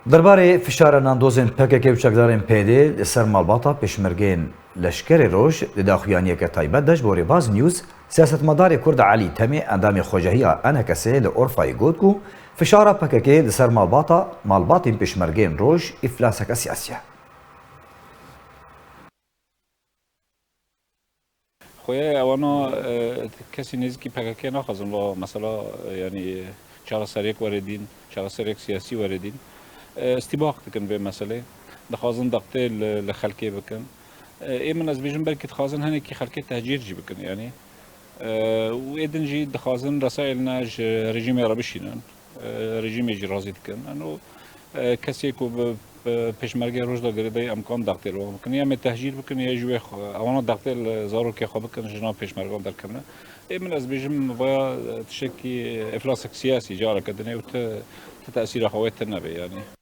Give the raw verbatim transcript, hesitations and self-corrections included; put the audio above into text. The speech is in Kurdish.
Derbarê fişara nandozên P K K û çekdarên P Y D li ser malbata pêşmergeyên Leşkerê Roj di daxuyaniyeke taybet de ji bo Rêbaz News, siyasetmedarê Kurd Elî Temê, endamê xwecehiya E N K S'ê li Orfayê got ku fişara P K K li ser malbata, malbatên pêşmergeyên Roj îflaseke siyasî ye. Xweyê ewana, e, kesî nêzîkî P K K naxwazin va mesela, e, yanî, e, çareseriyek were dîn, çareseriyek siyasî were dîn. E, îstîbaq dikin vê meselê. Dixwazin daqtê li, li xelkê bikin. E, ê min ez bêjim belkî dixwazin hinekî xelkê tehcîr jî bikin, yanî. E, û ê din jî dixwazin resaîlne ji rejîmê re bişînin. E, rejîmê jî razî dikin. Eno, e, kesê ku bi, bi pêşmergê Roj de girêdayî emkan daxtê li wan bikin. Ya me tehcîr bikin, ya jî wê xwe, ewana daxtê li zarokê xwe bikin, ji nav pêşmergan derkevine. Ê min ez bêjim, vaya, e, tiştekî, îflasek siyasî careke dinê û ti, ti tesîra xwe wê tune be, yanî.